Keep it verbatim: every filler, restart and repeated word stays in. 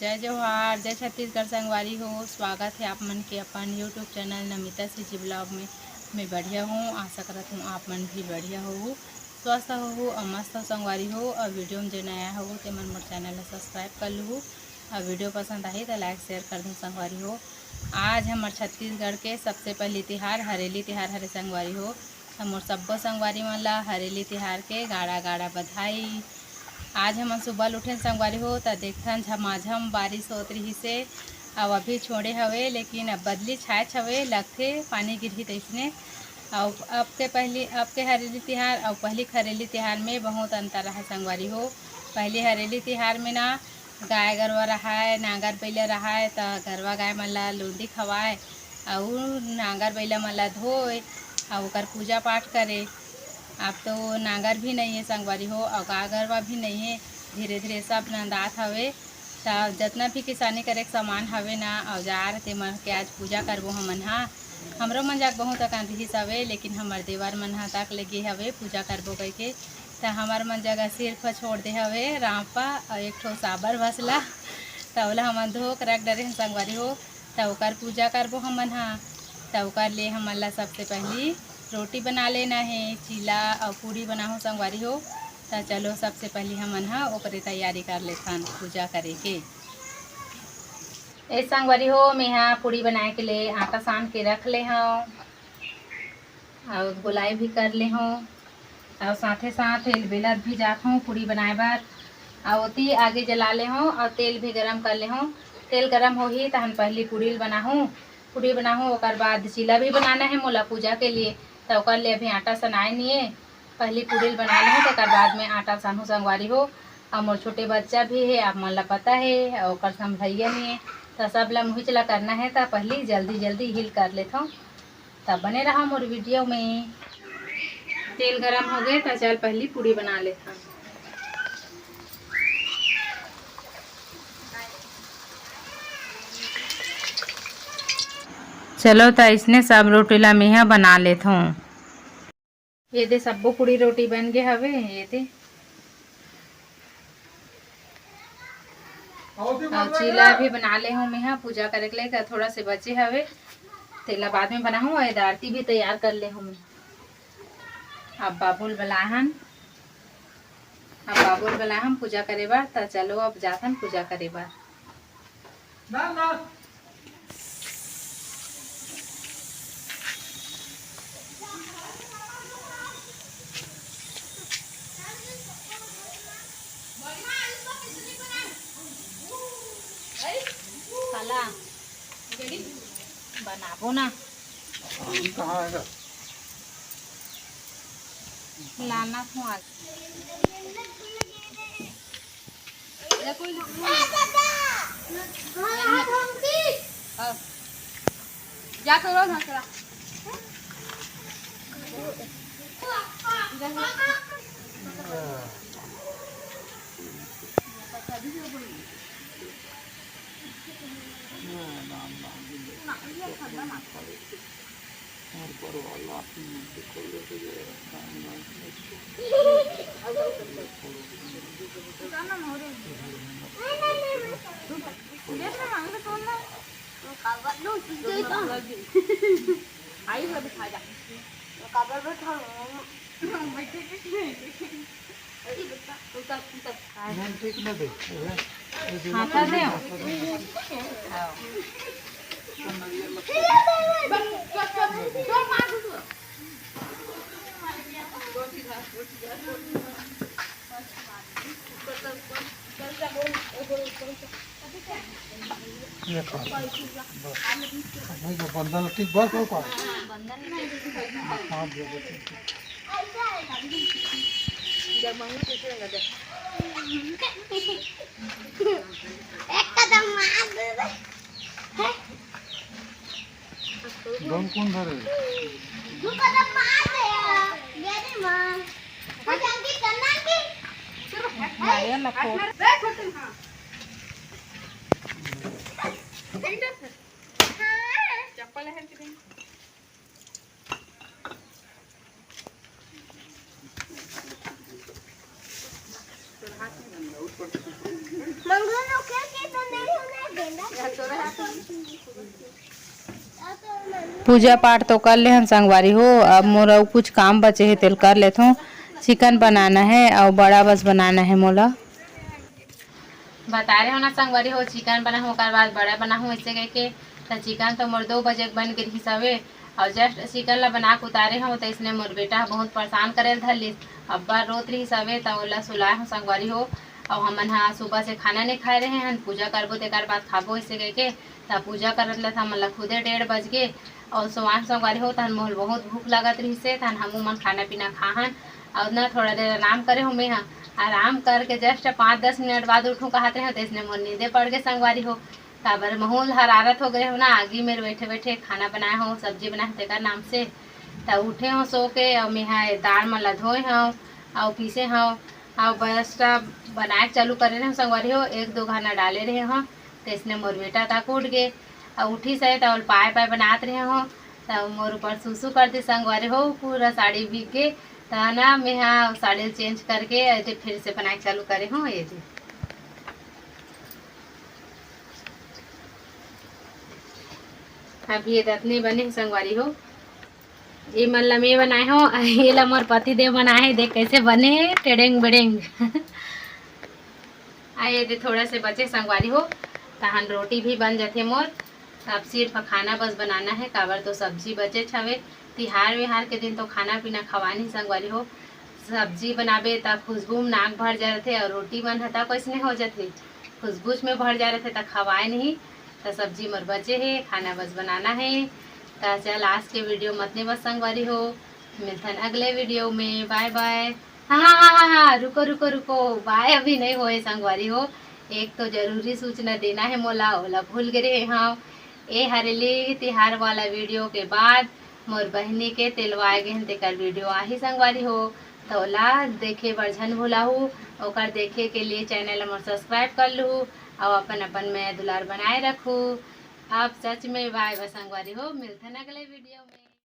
जय जोहार, जय छत्तीसगढ़ संगवारी हो। स्वागत है आप मन के अपन YouTube channel Namita CG blog में। मैं बढ़िया हूँ, आशा करत हूँ आप मन भी बढ़िया होहू, स्वस्थ होहू और मस्त हो संगवारी हो। और वीडियो में जो नया होहू ते मन मोर चैनल ला सब्सक्राइब कर लूहू और वीडियो पसंद आही तो लाइक शेयर कर दूँ संगवारी हो। आज हमर छत्तीसगढ़ के सबसे पहली तिहार हरेली तिहार हरे संगवारी हो। त मोर सब्बो संगवारी मन ला हरेली तिहार के गाड़ा गाड़ा बधाई। आज हमन सुबह ल उठेन संगवारी हो, त देखथन झमाझम बारिश होत रिहिस हे, अउ अभी छोड़े हवे, लेकिन अब बदली छाएच हवे, लगथे पानी गिरही तइसने। अउ अब के पहली, अब के हरेली तिहार अउ पहली हरेली तिहार में बहुत अंतर रहा संगवारी हो। पहली हरेली तिहार में ना गाय गरवा रहाय, नांगर बइला रहाय, त गरवा गाय मन ला लोंदी खवाय, अउ नांगर बइला मन ला धोय, अउ ओकर पूजा पाठ करे। अब तो नांगर भी नइ हे संगवारी हो, अउ गाय गरवा भी नइ हे। धीरे धीरे सब नंदात हवे। त जतना भी किसानी करे के सामान हवे ना, औजार, ते मन के आज पूजा करबो हमन हा। हमरो मन जग बहुत अकन रिहिस हवे, लेकिन हमर देवर मन हा तक ले गे हवे पूजा करबो कहिके। त हमर मन जग सिर्फ छोड़ दे हवे रांपा अउ एक ठो साबर भसला। त ओला हमन धो के रख डरे हन संगवारी हो। त ओकर पूजा करबो हमन हा। त ओकर ले हमन ला सबसे पहली रोटी बना लेना हे, चीला अउ पूड़ी बनाहूँ संगवारी हो। त चलो, सबसे पहली हमन हा ओकरे तैयारी कर लेथन पूजा करे के। ए संगवारी हो, मेहा पूड़ी बनाए के लिए आटा सान के रख ले हव अउ गोलाई भी कर ले हव अउ साथे साथ एल बेलत भी जात हूँ पूड़ी बनाए बर। अउ ओती आगे जला ले हव अउ तेल भी गरम कर ले हव। तेल गरम होही तहन पहली पूड़ी ल बनाहूँ। पूड़ी बनाहूँ, ओकर बाद चीला भी बनाना है मोला पूजा के लिए। त ओकर लिए अभी आटा सनाए निये, पहली पूड़ी ल बना लेहूँ, तेकर बाद में आटा सानहूँ संगवारी हो। अउ मोर छोटे बच्चा भी हे, आप मन ला पता हे, अउ ओकर संभलइया नइ हे, त सब ला मुहिच ला करना हे, त पहली जल्दी जल्दी हिल कर लेथव। त बने रहा मोर वीडियो में। तेल गरम हो गए, त चल पहली पूड़ी बना लेथन। चलो, त इसने सब रोटी ला मेहा बना लेथव। ये दे सब्बो पूड़ी रोटी बन गे हवे। ये दे अउ चीला भी बना ले हूँ मैं, हाँ, पूजा करे के लइक थोड़ा से बचे हवे, तेला बाद में बनाहूँ। अउ ये दे आरती भी तैयार कर ले हूँ मैं। अब बाबू ल बलाए हन, अब बाबू ल बलाए हन पूजा करे बर, त चलो अब जाथन पूजा करे बर। काला बनाबो ना। अभी कहाँ आएगा? लाना हूँ आज। जा तो रो ना, चला। आई हो, बिठा जा। काबर बैठा हूँ? बैठे के नहीं। अरे बच्चा, उतर, उतर। मन ठीक न दे। हाथा दे। बस, बस, बस, बस, मार दो। ये कौन? बस। नहीं, जो बंधन ठीक बस हो कौन? हाँ, हाँ, जो बस। एक कदम मार दे। बम कौन धरे? दू कदम मार दे यार। ये रे माँ। नारियल ला फोड़। चप्पल है कि नहीं? मंगू नो के के पूजा पाठ तो कर ले हन संगवारी हो, अब मोर अउ कुछ काम बचे हे, तेल कर लेथों। चिकन बनाना है अउ बड़ा बस बनाना है मोला। बता रहे हो ना संगवारी हो, चिकन बनाहूँ, ओकर बाद बड़ा बनाहूँ, ऐसे कह के। त चिकन तो मोर दो बजे के बन के रहिस हवे, अउ जस्ट चिकन ला बना के उतारे हूँ, त इसने मोर बेटा ह बहुत परेशान करे ल धर लिस। अब्बड़ रोत रहिस हवे, त ओला सुलाए हूँ संगवारी हो। अउ हमन ह सुबह से खाना नहीं खाए रहे हन, पूजा करबो तेकर बाद खाबो, ऐसे कह के। त पूजा करत ले हमन ला खुदे डेढ़ बज गे। अउ सुबह संगवारी हो, तहन मोहल बहुत भूख लागत रहिस हे, तहन हमू मन खाना पीना खाहन। अउ ना थोड़ा देर आराम करे हूँ मैं ह। आराम करके जस्ट पाँच दस मिनट बाद उठूँ कहत रहे हूँ, त इसने मोर नींदे पड़ गे संगवारी हो। काबर महूल हरारत हो गए हो ना, आगी में बैठे बैठे खाना बनाए हो, सब्जी बनाए हो तेकर नाम से। त उठे हो सो के, अउ मैं ह दाल मन ला धोए हो, अउ पीसे हो, अउ बस बनाए के चालू करे रहे हो संगवारी हो। एक दो घाना डाले रहे हो, त इसने मोर बेटा तक उठ गे। अउ उठी से त ओल पाए पाए बनात रहे हो, त मोर ऊपर सुसु कर दे संगवारी हो, पूरा साड़ी भीग गे। त ना मैं ह साड़ी चेंज करके ऐसे फिर से बनाए के चालू करे हो। ये दे, अभी ये दतनी बने हे संगवारी हो, ये मन ला मैं बनाए हो, ये ला मोर पति देव बनाए हे। देख कैसे बने हे, टेडेंग बेडेंग। आ ये दे थोड़ा से बचे संगवारी हो, तहन रोटी भी बन जथे मोर। अब सिर्फ खाना बस बनाना है, काबर तो सब्जी बचे हवे। तिहार विहार के दिन तो खाना पीना खवानी संगवारी हो। सब्जी बनाबे त खुशबू में नाक भर जा रथे, अउ रोटी मन ह त कैसने हो जथे, खुशबू में भर जा रथे, त खवाए नहीं। त सब्जी मोर बचे हे, खाना बस बनाना है। त चल, आज के वीडियो मतने बस संगवारी हो, मिलथन अगले वीडियो में। बाय बाय। हाँ हाँ हाँ हाँ हाँ, रुको रुको रुको, बाय अभी नहीं होए संगवारी हो। एक तो जरूरी सूचना देना है मोला, ओला भूल गे रहे हव। ए हरेली तिहार वाला वीडियो के बाद मोर बहिनी के तेलवाए गे हन, तेकर वीडियो आही संगवारी हो। त ओला देखे बर झन भुलाहू, ओकर देखे के लिए चैनल मोर सब्सक्राइब कर लूहू, अउ अपन अपन मया दुलार बनाए रखू। अब सच में बाय बाय संगवारी हो, मिलथन अगले वीडियो में।